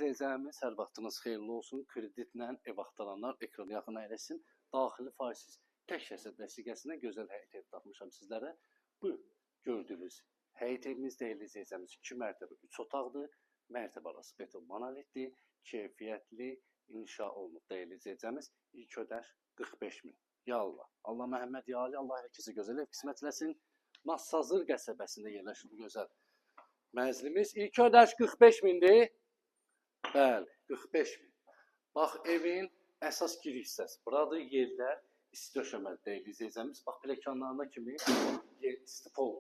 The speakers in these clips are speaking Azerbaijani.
izləyicilərimiz, hər vaxtınız xeyirli olsun. Kreditlə ev axtaranlar ekranı yaxın əyləşsin. Daxili faizsiz tək şəxsiyyət vəsiqəsinə gözəl həyət evi tapmışam sizlərə. Bu gördüyünüz həyət evimiz, dəyərli izləyicilərimiz, 2 mərtəbə 3 otaqdır. Mərtəbə arası beton monolitdir. Keyfiyyətli inşa olunub, dəyərli izləyicilərimiz. İlk ödəniş 45 min. Ya Allah. Allah Məhəmməd ya Ali, Allah hər kəsə gözəl ev qismət eləsin. Masazır qəsəbəsində yerləşir bu gözəl mənzilimiz. İlk ödəniş 45 mindir. Bəli, 45 min. Bax, evin əsas giriş hissəsi. Buradır, yerlər isti döşəməli, dəyərli izləyicilərimiz. Bax, pilləkənlərına kimi yer isti pol.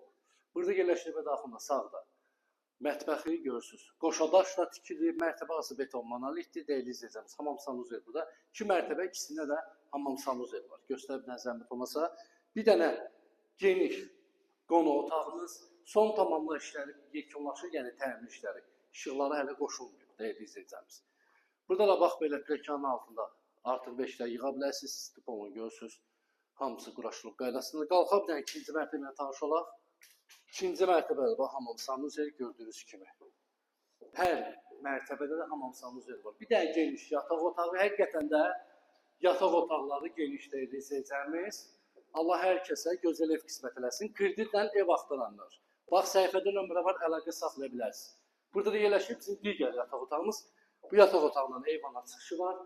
Burada yerləşir və daxilində sağda mətbəxi görürsünüz. Qoşadaşla tikili, mərtəbə arası beton monolitdir, dəyərli izləyicilərimiz. Hamam sanuzel burada. 2 mərtəbə, ikisində də hamam sanuzel var. Göstərib nə zəhmət olmasa. Bir dənə geniş qonaq otağımız. Son tamamlı işləri yekunlaşır, yəni təmir işləri. İşıqları hələ qoşulmayıb, dəyərli izləyicilərimiz. Burada da bax belə pilləkənin altında artıq beşlər yığa bilərsiniz. Stiponu görürsünüz. Hamısı quraşdırılıb qaydasında. Qalxaq bir dənə ikinci mərtəbə ilə tanış olaq. İkinci mərtəbədə bax hamam sanuzel gördüyünüz kimi. Hər mərtəbədə də hamam sanuzel var. Bir dənə geniş yataq otağı, həqiqətən də yataq otaqları geniş, dəyərli izləyicilərimiz. Allah hər kəsə gözəl ev qismət eləsin. Kreditlə ev axtaranlar. Bax, səhifədə nömrə var, əlaqə saxlaya bilərsiniz. Burada da yerləşir bizim digər yataq otağımız. Bu yataq otağından eyvana çıxışı var.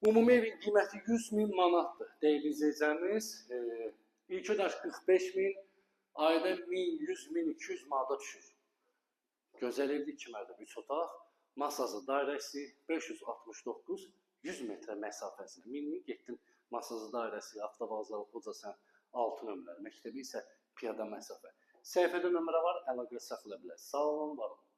Ümumi evin qiyməti 100 min manatdır, dəyərli izləyicilərimiz. İlk ödəniş 45 min, ayda 1100-1200 manata düşür. Gözəl evli 2 mərtəbə 3 otaq, Masazı dairəsi 569 100 metrə məsafəsində. Minin getdin Masazı dairəsi, Avtovağzal, Xocasən 6 nömrəli məktəbi isə piyada məsafə. Səhifədə nömrə var, əlaqə saxlaya bilərsiniz. Sağ olun, var olun.